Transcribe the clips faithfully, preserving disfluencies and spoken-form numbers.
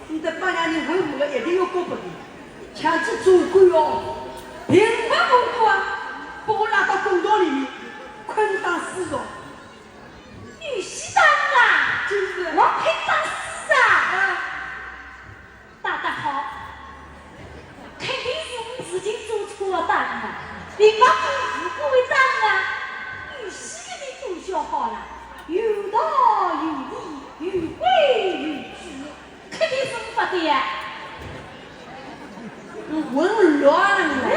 你得帮人家人问我了，一定要告诉你，像这做官哦，平白无故啊，把我拉到公堂里面，捆绑死了。女婿打啊，就是。我捆绑死啊？啊。打得好，肯定是我自己做错打啊，平白无故会打啊。女婿给你都想好了，有道有理，有规有矩。 肯定是勿对呀。我混乱了。哎，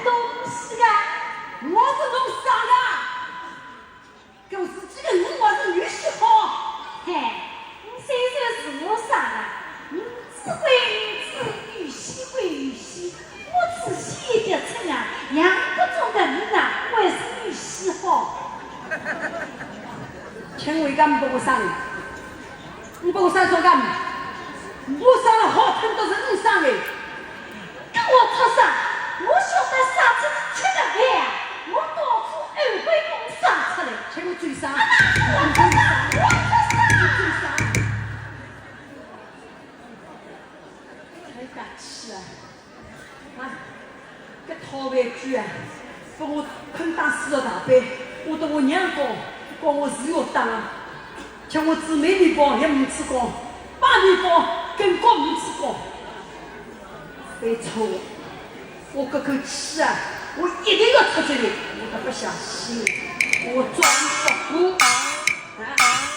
东西啊，我是弄啥的？搿是这个人我是女婿好。嘿，你虽然是我啥的，你子归你子，女婿归女婿，我仔细一点称啊，养不中的人啊，我还是女婿好。请问一个不过啥人？ 你把我生做干嘛？我生了好听都是你生的。搿我畜生，我晓得啥子吃个饭啊，我到处后悔我生出来。吃我最生。啊，我畜生，我畜生。太大气了。 啊，搿讨饭鬼啊，拨我捆打死了大半，我搭我娘讲，讲我是要打，叫我姊妹面讲也呒处讲，爸面讲更加呒处讲。犯错，我搿口气啊，我一定要出出来，我可不相信，我装不过。啊。